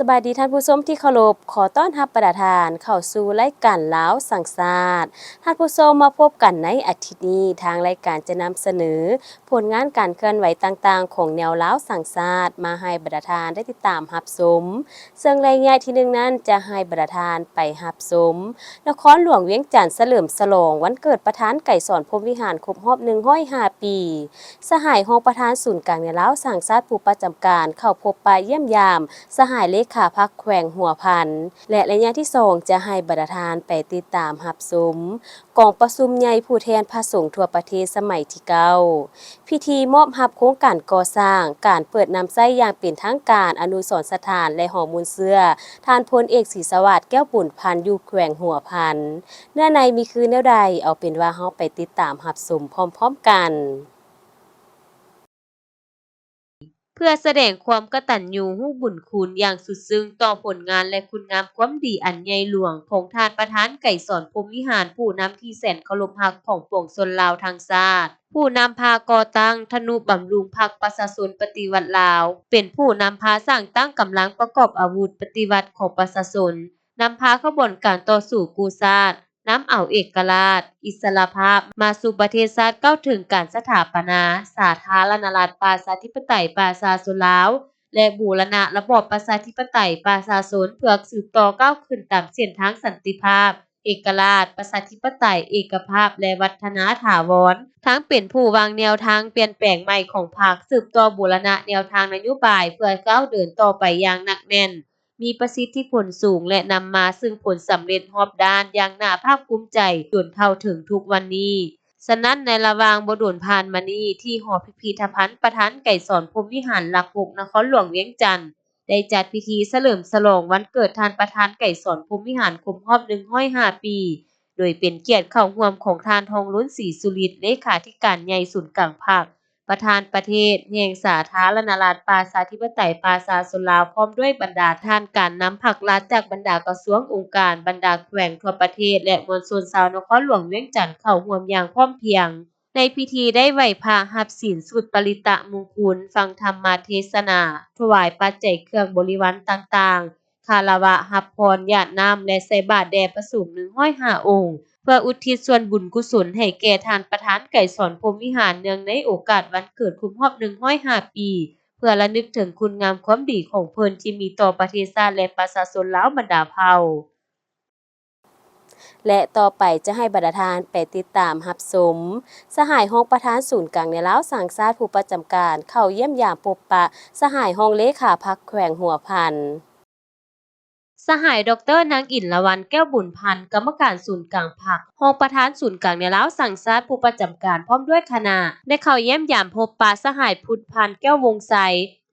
ສະບາຍດີທ່ານຜູ້ຊົມທີ່ເຄົາລົບ, ຂໍຕ້ອນຮັບບັນດາທ່ານເຂົ້າສູ່ລາຍການລາວສ້າງຊາດ. ທ່ານຜູ້ຊົມ, ມາພົບກັນໃນອາທິດນີ້, ທາງລາຍການຈະນຳສະເໜີຜົນງານການເຄື່ອນໄຫວຕ່າງໆຂອງແນວລາວສ້າງຊາດ ມາໃຫ້ບັນດາທ່ານໄດ້ຕິດຕາມຮັບຊົມ. ເຊິ່ງໄລຍະທີໜຶ່ງນັ້ນ ຈະໃຫ້ບັນດາທ່ານໄປຮັບຊົມ ນະຄອນຫຼວງວຽງຈັນສະເຫຼີມສະຫຼອງວັນເກີດປະທານໄກສອນ ພົມວິຫານ ຄົບຮອບໜຶ່ງຮ້ອຍຫ້າປີ, ສະຫາຍຮອງປະທານສູນກາງແນວລາວສ້າງຊາດຜູ້ປະຈຳການເຂົ້າພົບປະຢ້ຽມຢາມ ສະຫາຍເລຂາພັກແຂວງຫົວພັນ ແລະ ໄລຍະທີສອງ ຈະໃຫ້ບັນດາທ່ານໄປຕິດຕາມຮັບຊົມ ກອງປະຊຸມໃຫຍ່ຜູ້ແທນພະສົງທົ່ວປະເທດສະໄໝທີເກົ້າ ພິທີມອບຮັບໂຄງການກໍ່ສ້າງ, ການເປີດນຳໃຊ້ຢ່າງເປັນທາງການອະນຸສອນສະຖານ ແລະ ຫໍມູນເຊື້ອ ທ່ານພົນເອກ ສີສະຫວາດ ແກ້ວບຸນພັນ ຢູ່ແຂວງຫົວພັນ. ເນື້ອໃນມີຄືແນວໃດ, ເອົາເປັນວ່າເຮົາໄປຕິດຕາມຮັບຊົມພ້ອມໆກັນ. ເພື່ອສະແດງຄວາມກະຕັນຍູຮູ້ບຸນຄຸນຢ່າງສຸດຊຶ້ງຕໍ່ຜົນງານ ແລະ ຄຸນງາມຄວາມດີອັນໃຫຍ່ຫຼວງຂອງທ່ານປະທານໄກສອນ ພົມວິຫານ ຜູ້ນຳທີ່ແສນເຄົາລົບຮັກຂອງປວງຊົນລາວທັງຊາດ, ຜູ້ນຳພາກໍ່ຕັ້ງທະນຸບຳລຸງພັກປະຊາຊົນປະຕິວັດລາວ, ເປັນຜູ້ນຳພາສ້າງຕັ້ງກຳລັງປະກອບອາວຸດປະຕິວັດຂອງປະຊາຊົນ, ນຳພາຂະບວນການຕໍ່ສູ້ກູ້ຊາດ, ນຳເອົາເອກະລາດ, ອິດສະຫຼະພາບມາສູ່ປະເທດຊາດ, ກ້າວເຖິງການສະຖາປະນາສາທາລະນະລັດປະຊາທິປະໄຕປະຊາຊົນລາວ ແລະ ບູລະນະລະບອບປະຊາທິປະໄຕປະຊາຊົນ ເພື່ອສືບຕໍ່ກ້າວຂຶ້ນຕາມເສັ້ນທາງສັນຕິພາບ, ເອກະລາດ, ປະຊາທິປະໄຕ, ເອກະພາບ ແລະ ວັດທະນາຖາວອນ, ທັງເປັນຜູ້ວາງແນວທາງປ່ຽນແປງໃໝ່ຂອງພັກ, ສືບຕໍ່ບູລະນະແນວທາງນະໂຍບາຍເພື່ອກ້າວເດີນຕໍ່ໄປຢ່າງໜັກແໜ້ນ, ມີປະສິດທິຜົນສູງ ແລະ ນຳມາເຊິ່ງຜົນສຳເລັດຮອບດ້ານຢ່າງໜ້າພາກພູມໃຈຈົນເທົ່າເຖິງທຸກວັນນີ້. ສະນັ້ນ, ໃນລະຫວ່າງບໍ່ດົນຜ່ານມານີ້, ທີ່ຫໍພິພິທະພັນປະທານໄກສອນ ພົມວິຫານ ຫຼັກຫົກ ນະຄອນຫຼວງວຽງຈັນ ໄດ້ຈັດພິທີສະເຫຼີມສະຫຼອງວັນເກີດທ່ານປະທານໄກສອນ ພົມວິຫານ ຄົບຮອບໜຶ່ງຮ້ອຍຫ້າປີ, ໂດຍເປັນກຽດເຂົ້າຮ່ວມຂອງທ່ານ ທອງລຸນ ສີສຸລິດ ເລຂາທິການໃຫຍ່ສູນກາງພັກ, ປະທານປະເທດແຫ່ງສາທາລະນະລັດປະຊາທິປະໄຕປະຊາຊົນລາວ ພ້ອມດ້ວຍບັນດາທ່ານການນຳພັກລັດຈາກບັນດາກະຊວງ, ອົງການ, ບັນດາແຂວງທົ່ວປະເທດ ແລະ ມວນຊົນຊາວນະຄອນຫຼວງວຽງຈັນເຂົ້າຮ່ວມຢ່າງພ້ອມພຽງ. ໃນພິທີໄດ້ໄຫວ້ພະຮັບສິນສູດປະລິດຕະມຸງຄຸນ, ຟັງທຳມະເທດສະໜາ, ຖວາຍປັດໄຈເຄື່ອງບໍລິວານຕ່າງໆ, ຄາລະວະຮັບພອນ, ຢາດນ້ຳ ແລະ ໃສ່ບາດແດ່ພະສົງໜຶ່ງຮ້ອຍຫ້າອົງ ເພື່ອອຸທິດສ່ວນບຸນກຸສົນໃຫ້ແກ່ທ່ານປະທານໄກສອນ ພົມວິຫານ ເນື່ອງໃນໂອກາດວັນເກີດຄົບຮອບໜຶ່ງຮ້ອຍຫ້າປີ ເພື່ອລະນຶກເຖິງຄຸນງາມຄວາມດີຂອງເພິ່ນທີ່ມີຕໍ່ປະເທດຊາດ ແລະ ປະຊາຊົນລາວບັນດາເຜົ່າ. ແລະ ຕໍ່ໄປຈະໃຫ້ບັນດາທ່ານໄປຕິດຕາມຮັບຊົມ ສະຫາຍຮອງປະທານສູນກາງແນວລາວສ້າງຊາດຜູ້ປະຈຳການເຂົ້າຢ້ຽມຢາມພົບປະສະຫາຍຮອງເລຂາພັກແຂວງຫົວພັນ. ສະຫາຍ ດອກເຕີ ນາງ ອິນລະວັນ ແກ້ວບຸນພັນ ກຳມະການສູນກາງພັກ, ຮອງປະທານສູນກາງແນວລາວສ້າງຊາດຜູ້ປະຈຳການ ພ້ອມດ້ວຍຄະນະ ໄດ້ເຂົ້າຢ້ຽມຢາມພົບປະສະຫາຍ ພຸດພັນ ແກ້ວວົງໄຊ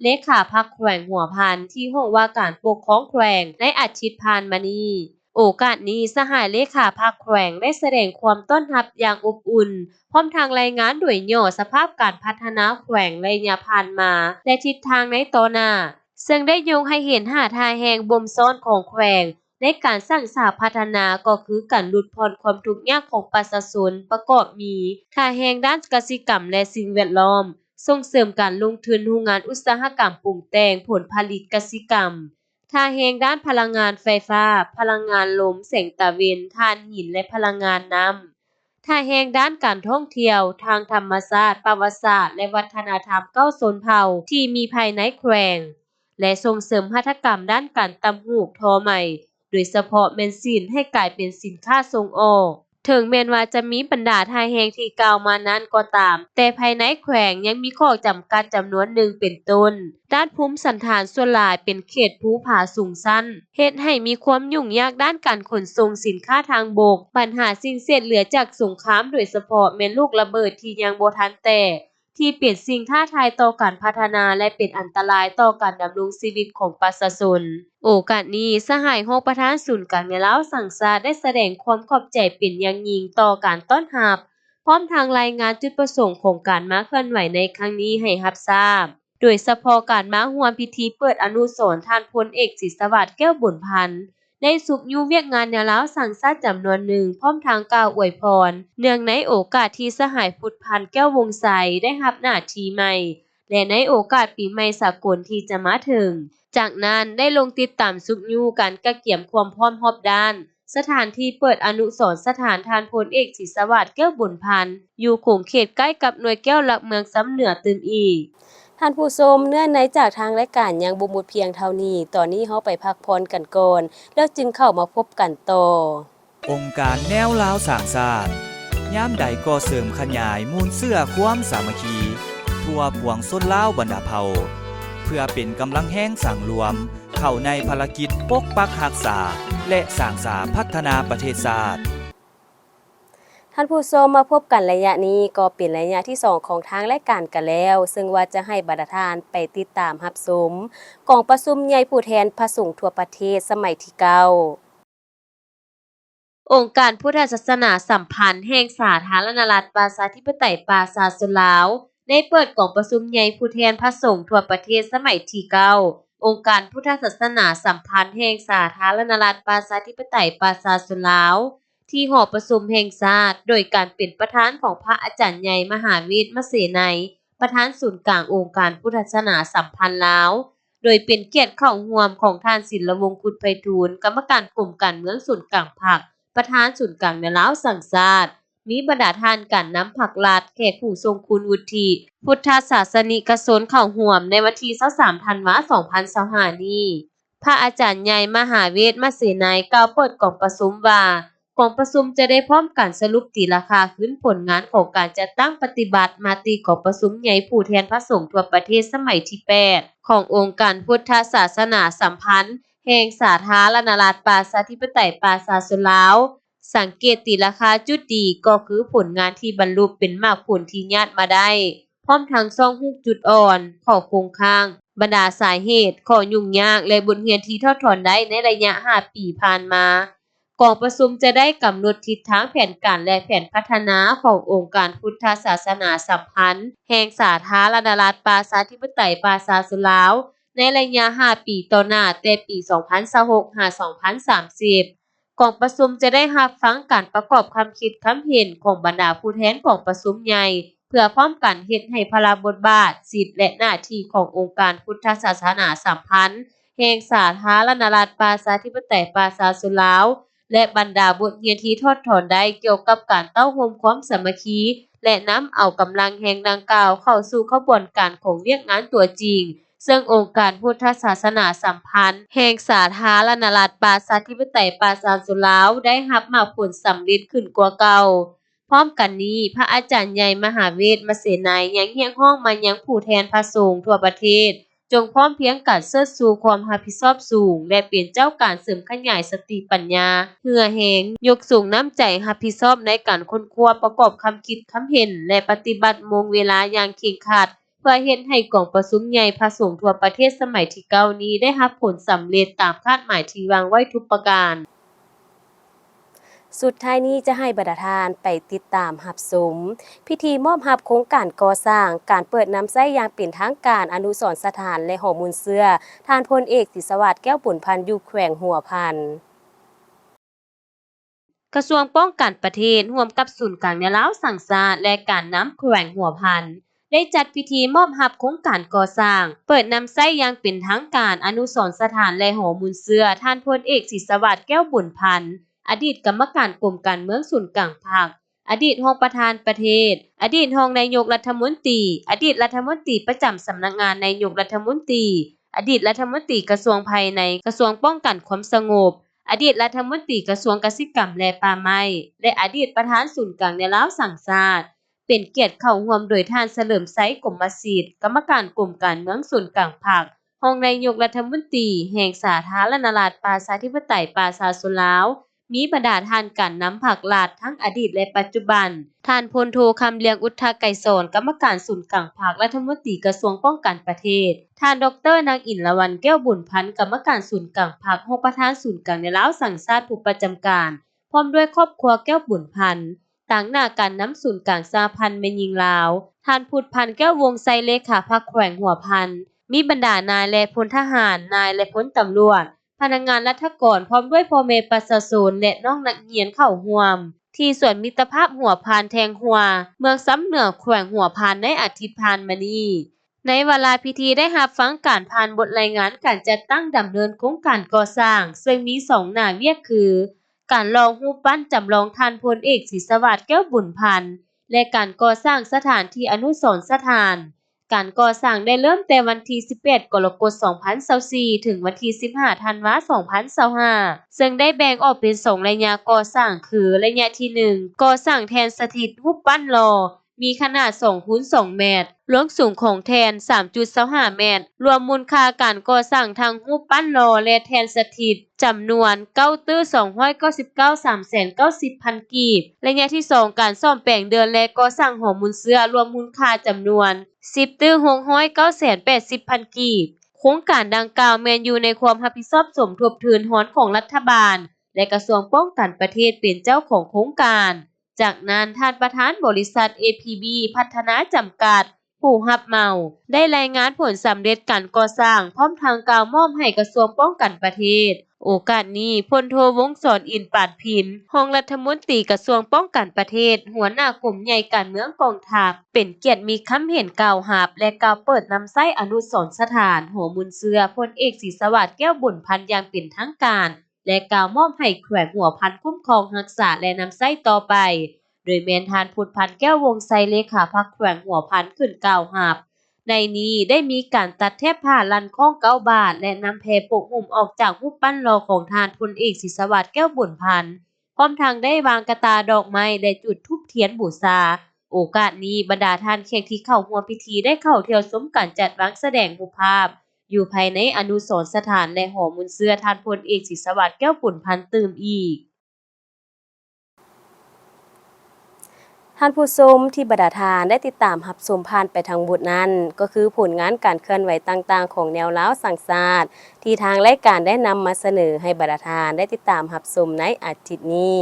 ເລຂາພັກແຂວງຫົວພັນ ທີ່ຫ້ອງວ່າການປົກຄອງແຂວງ ໃນອາທິດຜ່ານມານີ້. ໂອກາດນີ້, ສະຫາຍເລຂາພັກແຂວງໄດ້ສະແດງຄວາມຕ້ອນຮັບຢ່າງອົບອຸ່ນ, ພ້ອມທັງລາຍງານໂດຍຫຍໍ້ສະພາບການພັດທະນາແຂວງໄລຍະຜ່ານມາ ແລະ ທິດທາງໃນຕໍ່ໜ້າ, ເຊິ່ງໄດ້ຍົກໃຫ້ເຫັນຫ້າທ່າແຮງບົ່ມຊ້ອນຂອງແຂວງໃນການສ້າງສາພັດທະນາ ກໍຄືການຫຼຸດຜ່ອນຄວາມທຸກຍາກຂອງປະຊາຊົນ, ປະກອບມີ ທ່າແຮງດ້ານກະສິກຳ ແລະ ສິ່ງແວດລ້ອມ, ສົ່ງເສີມການລົງທຶນໂຮງງານອຸດສາຫະກຳປຸງແຕ່ງຜົນຜະລິດກະສິກຳ, ທ່າແຮງດ້ານພະລັງງານໄຟຟ້າ, ພະລັງງານລົມ, ແສງຕາເວັນ, ຖ່ານຫີນ ແລະ ພະລັງງານນ້ຳ, ທ່າແຮງດ້ານການທ່ອງທ່ຽວທາງທຳມະຊາດ, ປະຫວັດສາດ ແລະ ວັດທະນະທຳເກົ້າຊົນເຜົ່າທີ່ມີພາຍໃນແຂວງ ແລະ ສົ່ງເສີມຫັດຖະກຳດ້ານການຕ່ຳຫູກທໍໄໝ, ໂດຍສະເພາະແມ່ນຊີ້ນ ໃຫ້ກາຍເປັນສິນຄ້າສົ່ງອອກ. ເຖິງແມ່ນວ່າຈະມີບັນດາທ່າແຮງທີ່ກ່າວມານັ້ນກໍຕາມ, ແຕ່ພາຍໃນແຂວງຍັງມີຂໍ້ຈຳກັດຈຳນວນໜຶ່ງ ເປັນຕົ້ນ ດ້ານພູມສັນຖານສ່ວນຫຼາຍເປັນເຂດພູຜາສູງຊັນ, ເຮັດໃຫ້ມີຄວາມຫຍຸ້ງຍາກດ້ານການຂົນສົ່ງສິນຄ້າທາງບົກ, ບັນຫາສິ່ງເສດເຫຼືອຈາກສົງຄາມ, ໂດຍສະເພາະແມ່ນລູກລະເບີດທີ່ຍັງບໍ່ທັນແຕກ, ທີ່ເປັນສິ່ງທ້າທາຍຕໍ່ການພັດທະນາ ແລະ ເປັນອັນຕະລາຍຕໍ່ການດຳລົງຊີວິດຂອງປະຊາຊົນ. ໂອກາດນີ້, ສະຫາຍຮອງປະທານສູນກາງແນວລາວສ້າງຊາດໄດ້ສະແດງຄວາມຂອບໃຈເປັນຢ່າງຍິ່ງຕໍ່ການຕ້ອນຮັບ, ພ້ອມທັງລາຍງານຈຸດປະສົງຂອງການມາເຄື່ອນໄຫວໃນຄັ້ງນີ້ໃຫ້ຮັບຊາບ, ໂດຍສະເພາະການມາຮ່ວມພິທີເປີດອະນຸສອນທ່ານພົນເອກ ສີສະຫວາດ ແກ້ວບຸນພັນ ໄດ້ຊຸກຍູ້ວຽກງານແນວລາວສ້າງຊາດຈຳນວນໜຶ່ງ, ພ້ອມທັງກ່າວອວຍພອນ ເນື່ອງໃນໂອກາດທີ່ສະຫາຍ ພຸດພັນ ແກ້ວວົງໄຊ ໄດ້ຮັບໜ້າທີ່ໃໝ່ ແລະ ໃນໂອກາດປີໃໝ່ສາກົນທີ່ຈະມາເຖິງ. ຈາກນັ້ນໄດ້ລົງຕິດຕາມຊຸກຍູ້ການກະກຽມຄວາມພ້ອມຮອບດ້ານ ສະຖານທີ່ເປີດອະນຸສອນສະຖານທ່ານພົນເອກ ສີສະຫວາດ ແກ້ວບຸນພັນ ຢູ່ຂົງເຂດໃກ້ກັບໜ່ວຍແກ້ວຫຼັກເມືອງຊຳເໜືອຕື່ມອີກ. ທ່ານຜູ້ຊົມ, ເນື້ອໃນຈາກທາງລາຍການຍັງບໍ່ໝົດພຽງເທົ່ານີ້, ຕອນນີ້ເຮົາໄປພັກຜ່ອນກັນກ່ອນ ແລ້ວຈຶ່ງເຂົ້າມາພົບກັນຕໍ່. ອົງການແນວລາວສ້າງຊາດ ຍາມໃດກໍເສີມຂະຫຍາຍມູນເຊື້ອຄວາມສາມັກຄີ ທົ່ວປວງຊົນລາວບັນດາເຜົ່າ ເພື່ອເປັນກຳລັງແຮງສັງລວມ ເຂົ້າໃນພາລະກິດປົກປັກຮັກສາ ແລະ ສ້າງສາພັດທະນາປະເທດຊາດ. ທ່ານຜູ້ຊົມ, ມາພົບກັນໄລຍະນີ້ກໍເປັນໄລຍະທີສອງຂອງທາງລາຍການກັນແລ້ວ, ເຊິ່ງວ່າຈະໃຫ້ບັນດາທ່ານໄປຕິດຕາມຮັບຊົມກອງປະຊຸມໃຫຍ່ຜູ້ແທນພະສົງທົ່ວປະເທດສະໄໝທີເກົ້າ. ອົງການພຸດທະສາສະໜາສຳພັນແຫ່ງສາທາລະນະລັດປະຊາທິປະໄຕປະຊາຊົນລາວ ໄດ້ເປີດກອງປະຊຸມໃຫຍ່ຜູ້ແທນພະສົງທົ່ວປະເທດສະໄໝທີເກົ້າ ອົງການພຸດທະສາສະໜາສຳພັນແຫ່ງສາທາລະນະລັດປະຊາທິປະໄຕປະຊາຊົນລາວ ທີ່ຫໍປະຊຸມແຫ່ງຊາດ ໂດຍການເປັນປະທານຂອງພະອາຈານໃຫຍ່ ມະຫາເວດ ມະເສໄນ ປະທານສູນກາງອົງການພຸດທະສາສະໜາສຳພັນລາວ, ໂດຍເປັນກຽດເຂົ້າຮ່ວມຂອງທ່ານ ສິນລະວົງ ຄຸດໄພທູນ ກຳມະການກົມການເມືອງສູນກາງພັກ, ປະທານສູນກາງແນວລາວສ້າງຊາດ, ມີບັນດາທ່ານການນຳພັກລັດ, ແຂກຜູ້ຊົງຄຸນວຸດທິ, ພຸດທະສາສະນິກະຊົນເຂົ້າຮ່ວມໃນວັນທີຊາວສາມ ທັນວາ ສອງພັນຊາວຫ້ານີ້. ພະອາຈານໃຫຍ່ ມະຫາເວດ ມະເສໄນ ກ່າວເປີດກອງປະຊຸມວ່າ, ກອງປະຊຸມຈະໄດ້ພ້ອມກັນສະຫຼຸບຕີລາຄາຄືນຜົນງານຂອງການຈັດຕັ້ງປະຕິບັດມະຕິກອງປະຊຸມໃຫຍ່ຜູ້ແທນພະສົງທົ່ວປະເທດສະໄໝທີແປດ ຂອງອົງການພຸດທະສາສະໜາສຳພັນແຫ່ງສາທາລະນະລັດປະຊາທິປະໄຕປະຊາຊົນລາວ, ສັງເກດຕີລາຄາຈຸດດີກໍຄືຜົນງານທີ່ບັນລຸເປັນໝາກຜົນທີ່ຍາດມາໄດ້, ພ້ອມທັງຊ່ອງຮູບຈຸດອ່ອນ, ຂໍ້ຄົງຄ້າງ, ບັນດາສາເຫດ, ຂໍ້ຫຍຸ້ງຍາກ ແລະ ບົດຮຽນທີ່ຖອດຖອນໄດ້ໃນໄລຍະຫ້າປີຜ່ານມາ. ກອງປະຊຸມຈະໄດ້ກຳນົດທິດທາງແຜນການ ແລະ ແຜນພັດທະນາຂອງອົງການພຸດທະສາສະໜາສຳພັນແຫ່ງສາທາລະນະລັດປະຊາທິປະໄຕປະຊາຊົນລາວ ໃນໄລຍະຫ້າປີຕໍ່ໜ້າ ແຕ່ປີສອງພັນຊາວຫົກ ຫາ ສອງພັນສາມສິບ. ກອງປະຊຸມຈະໄດ້ຮັບຟັງການປະກອບຄຳຄິດຄຳເຫັນຂອງບັນດາຜູ້ແທນກອງປະຊຸມໃຫຍ່ ເພື່ອພ້ອມກັນເຮັດໃຫ້ພາລະບົດບາດ, ສິດ ແລະ ໜ້າທີ່ຂອງອົງການພຸດທະສາສະໜາສຳພັນແຫ່ງສາທາລະນະລັດປະຊາທິປະໄຕປະຊາຊົນລາວ ແລະ ບັນດາບົດຮຽນທີ່ຖອດຖອນໄດ້ກ່ຽວກັບການເຕົ້າໂຮມຄວາມສາມັກຄີ ແລະ ນຳເອົາກຳລັງແຮງດັ່ງກ່າວເຂົ້າສູ່ຂະບວນການຂອງວຽກງານຕົວຈິງ, ເຊິ່ງອົງການພຸດທະສາສະໜາສຳພັນແຫ່ງສາທາລະນະລັດປະຊາທິປະໄຕປະຊາຊົນລາວ ໄດ້ຮັບໝາກຜົນສຳເລັດຂຶ້ນກວ່າເກົ່າ. ພ້ອມກັນນີ້, ພະອາຈານໃຫຍ່ ມະຫາເວດ ມະເສໄນ ຍັງຮຽກຮ້ອງມາຍັງຜູ້ແທນພະສົງທົ່ວປະເທດ ຈົ່ງພ້ອມພຽງກັນເຊີດຊູຄວາມຮັບຜິດຊອບສູງ ແລະ ເປັນເຈົ້າການເສີມຂະຫຍາຍສະຕິປັນຍາ, ເຫື່ອແຮງ, ຍົກສູງນ້ຳໃຈຮັບຜິດຊອບໃນການຄົ້ນຄວ້າ, ປະກອບຄຳຄິດຄຳເຫັນ ແລະ ປະຕິບັດໂມງເວລາຢ່າງເຄັ່ງຄັດ ເພື່ອເຮັດໃຫ້ກອງປະຊຸມໃຫຍ່ພະສົງທົ່ວປະເທດສະໄໝທີເກົ້ານີ້ໄດ້ຮັບຜົນສຳເລັດຕາມຄາດໝາຍທີ່ວາງໄວ້ທຸກປະການ. ສຸດທ້າຍນີ້ຈະໃຫ້ບັນດາທ່ານໄປຕິດຕາມຮັບຊົມພິທີມອບຮັບໂຄງການກໍ່ສ້າງ, ການເປີດນຳໃຊ້ຢ່າງເປັນທາງການອະນຸສອນສະຖານ ແລະ ຫໍມູນເຊື້ອ ທ່ານພົນເອກ ສີສະຫວາດ ແກ້ວບຸນພັນ ຢູ່ແຂວງຫົວພັນ. ກະຊວງປ້ອງກັນປະເທດ ຮ່ວມກັບສູນກາງແນວລາວສ້າງຊາດ ແລະ ການນຳແຂວງຫົວພັນ ໄດ້ຈັດພິທີມອບຮັບໂຄງການກໍ່ສ້າງ, ເປີດນຳໃຊ້ຢ່າງເປັນທາງການອະນຸສອນສະຖານ ແລະ ຫໍມູນເຊື້ອ ທ່ານພົນເອກ ສີສະຫວາດ ແກ້ວບຸນພັນ ອະດີດກຳມະການກົມການເມືອງສູນກາງພັກ, ອະດີດຮອງປະທານປະເທດ, ອະດີດຮອງນາຍົກລັດຖະມົນຕີ, ອະດີດລັດຖະມົນຕີປະຈຳສຳນັກງານນາຍົກລັດຖະມົນຕີ, ອະດີດລັດຖະມົນຕີກະຊວງພາຍໃນ, ກະຊວງປ້ອງກັນຄວາມສະຫງົບ, ອະດີດລັດຖະມົນຕີກະຊວງກະສິກຳ ແລະ ປ່າໄມ້ ແລະ ອະດີດປະທານສູນກາງແນວລາວສ້າງຊາດ, ເປັນກຽດເຂົ້າຮ່ວມໂດຍທ່ານ ສະເຫຼີມໄຊ ກົມມະສິດ ກຳມະການກົມການເມືອງສູນກາງພັກ, ຮອງນາຍົກລັດຖະມົນຕີແຫ່ງສາທາລະນະລັດປະຊາທິປະໄຕປະຊາຊົນລາວ, ມີບັນດາທ່ານການນຳພັກລັດ ທັງອະດີດ ແລະ ປັດຈຸບັນ, ທ່ານ ພົນໂທ ຄຳລຽງ ອຸດທະໄກສອນ ກຳມະການສູນກາງພັກ, ລັດຖະມົນຕີກະຊວງປ້ອງກັນປະເທດ, ທ່ານ ດອກເຕີ ນາງ ອິນລະວັນ ແກ້ວບຸນພັນ ກຳມະການສູນກາງພັກ, ຮອງປະທານສູນກາງແນວລາວສ້າງຊາດຜູ້ປະຈຳການ, ພ້ອມດ້ວຍຄອບຄົວແກ້ວບຸນພັນ, ຕາງໜ້າການນຳສູນກາງສະຫະພັນແມ່ຍິງລາວ, ທ່ານ ພຸດພັນ ແກ້ວວົງໄຊ ເລຂາພັກແຂວງຫົວພັນ, ມີບັນດານາຍ ແລະ ພົນທະຫານ, ນາຍ ແລະ ພົນຕຳຫຼວດ, ພະນັກງານລັດຖະກອນ ພ້ອມດ້ວຍພໍ່ແມ່ປະຊາຊົນ ແລະ ນ້ອງນັກຮຽນເຂົ້າຮ່ວມ ທີ່ສວນມິດຕະພາບຫົວພັນແທງຫົວ ເມືອງຊຳເໜືອ ແຂວງຫົວພັນ ໃນອາທິດຜ່ານມານີ້. ໃນວາລະພິທີໄດ້ຮັບຟັງການຜ່ານບົດລາຍງານການຈັດຕັ້ງດຳເນີນໂຄງການກໍ່ສ້າງ, ເຊິ່ງມີສອງໜ້າວຽກຄື ການຫຼໍ່ຮູບປັ້ນຈຳລອງທ່ານພົນເອກ ສີສະຫວາດ ແກ້ວບຸນພັນ ແລະ ການກໍ່ສ້າງສະຖານທີ່ອະນຸສອນສະຖານ. ການກໍ່ສ້າງໄດ້ເລີ່ມແຕ່ວັນທີສິບແປດ ກໍລະກົດ ສອງພັນຊາວສີ່ ເຖິງວັນທີສິບຫ້າ ທັນວາ ສອງພັນຊາວຫ້າ ເຊິ່ງໄດ້ແບ່ງອອກເປັນສອງໄລຍະກໍ່ສ້າງ ຄື ໄລຍະທີໜຶ່ງ ກໍ່ສ້າງແທ່ນສະຖິດຮູບປັ້ນຫຼໍ່ ມີຂະໜາດສອງຄູນສອງແມັດ, ລວມສູງຂອງແທ່ນສາມຈຸດຊາວຫ້າແມັດ, ລວມມູນຄ່າການກໍ່ສ້າງທັງຮູບປັ້ນຫຼໍ່ ແລະ ແທ່ນສະຖິດ ຈຳນວນເກົ້າຕື້ສອງຮ້ອຍເກົ້າສິບເກົ້າ ສາມແສນເກົ້າສິບພັນກີບ. ໄລຍະທີສອງ ການສ້ອມແປງເດີ່ນ ແລະ ກໍ່ສ້າງຫໍມູນເຊື້ອ ລວມມູນຄ່າຈຳນວນສິບຕື້ຫົກຮ້ອຍເກົ້າແສນແປດສິບພັນກີບ. ໂຄງການດັ່ງກ່າວແມ່ນຢູ່ໃນຄວາມຮັບຜິດຊອບສົມທົບທຶນຮອນຂອງລັດຖະບານ ແລະ ກະຊວງປ້ອງກັນປະເທດເປັນເຈົ້າຂອງໂຄງການ. ຈາກນັ້ນ, ທ່ານປະທານບໍລິສັດ ເອພີບີ ພັດທະນາ ຈຳກັດ ຜູ້ຮັບເໝົາ ໄດ້ລາຍງານຜົນສຳເລັດການກໍ່ສ້າງ ພ້ອມທັງກ່າວມອບໃຫ້ກະຊວງປ້ອງກັນປະເທດ. ໂອກາດນີ້, ພົນໂທ ວົງສອນ ອິນປານພິນ ຮອງລັດຖະມົນຕີກະຊວງປ້ອງກັນປະເທດ, ຫົວໜ້າກົມໃຫຍ່ການເມືອງກອງທັບ ເປັນກຽດມີຄຳເຫັນກ່າວຮັບ ແລະ ກ່າວເປີດນຳໃຊ້ອະນຸສອນສະຖານຫໍມູນເຊື້ອພົນເອກ ສີສະຫວາດ ແກ້ວບຸນພັນ ຢ່າງເປັນທາງການ ແລະ ກ່າວມອບໃຫ້ແຂວງຫົວພັນຄຸ້ມຄອງຮັກສາ ແລະ ນຳໃຊ້ຕໍ່ໄປ, ໂດຍແມ່ນທ່ານ ພຸດພັນ ແກ້ວວົງໄຊ ເລຂາພັກແຂວງຫົວພັນ ຂຶ້ນກ່າວຮັບ. ໃນນີ້ໄດ້ມີການຕັດແຖບຜ້າລັນຄ້ອງເກົ້າບາດ ແລະ ນຳແພປົກຫຸ້ມອອກຈາກຮູບປັ້ນຫຼໍ່ຂອງທ່ານພົນເອກ ສີສະຫວາດ ແກ້ວບຸນພັນ ພ້ອມທັງໄດ້ວາງກະຕ່າດອກໄມ້ ແລະ ຈຸດທູບທຽນບູຊາ. ໂອກາດນີ້, ບັນດາທ່ານແຂກທີ່ເຂົ້າຮ່ວມພິທີໄດ້ເຂົ້າທ່ຽວຊົມການຈັດວາງສະແດງຮູບພາບ ຢູ່ພາຍໃນອະນຸສອນສະຖານ ແລະ ຫໍມູນເຊື້ອທ່ານພົນເອກ ສີສະຫວາດ ແກ້ວບຸນພັນ ຕື່ມອີກ. ທ່ານຜູ້ຊົມທີ່ບັນດາທ່ານໄດ້ຕິດຕາມຮັບຊົມຜ່ານໄປທັງໝົດນັ້ນ ກໍຄືຜົນງານການເຄື່ອນໄຫວຕ່າງໆຂອງແນວລາວສ້າງຊາດ ທີ່ທາງລາຍການໄດ້ນຳມາສະເໜີໃຫ້ບັນດາທ່ານໄດ້ຕິດຕາມຮັບຊົມໃນອາທິດນີ້.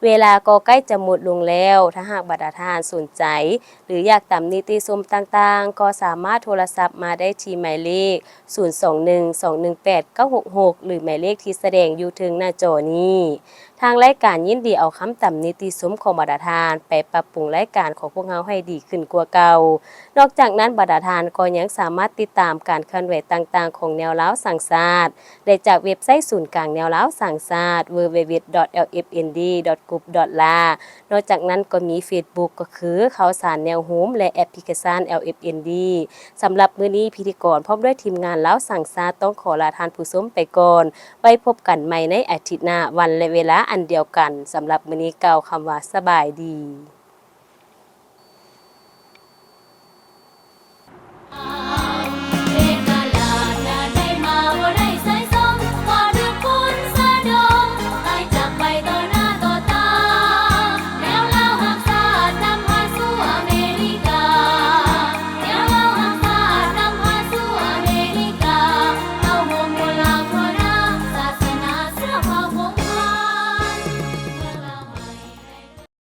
ເວລາກໍໃກ້ຈະໝົດລົງແລ້ວ, ຖ້າຫາກບັນດາທ່ານສົນໃຈ ຫຼື ຢາກຕຳນິຕິຊົມຕ່າງໆ, ກໍສາມາດໂທລະສັບມາໄດ້ທີ່ໝາຍເລກ ສູນສອງໜຶ່ງສອງໜຶ່ງແປດເກົ້າຫົກຫົກ ຫຼື ໝາຍເລກທີ່ສະແດງຢູ່ເທິງໜ້າຈໍນີ້. ທາງລາຍການຍິນດີເອົາຄຳຕຳນິຕິຊົມຂອງບັນດາທ່ານໄປປັບປຸງລາຍການຂອງພວກເຮົາໃຫ້ດີຂຶ້ນກວ່າເກົ່າ. ນອກຈາກນັ້ນ, ບັນດາທ່ານກໍຍັງສາມາດຕິດຕາມການເຄື່ອນໄຫວຕ່າງໆຂອງແນວລາວສ້າງຊາດ ໄດ້ຈາກເວັບໄຊສູນກາງແນວລາວສ້າງຊາດ www.lfnd.gov.la. ນອກຈາກນັ້ນກໍມີເຟສບຸກ ກໍຄືຂ່າວສານແນວໂຮມ ແລະ ແອັບພລິເຄຊັນ LFND. ສຳລັບມື້ນີ້, ພິທີກອນພ້ອມດ້ວຍທີມງານລາວສ້າງຊາດ ຕ້ອງຂໍລາທ່ານຜູ້ຊົມໄປກ່ອນ. ໄວ້ພົບກັນໃໝ່ໃນອາທິດໜ້າ, ວັນ ແລະ ເວລາອັນດຽວກັນ. ສຳລັບມື້ນີ້, ກ່າວຄຳວ່າ ສະບາຍດີ.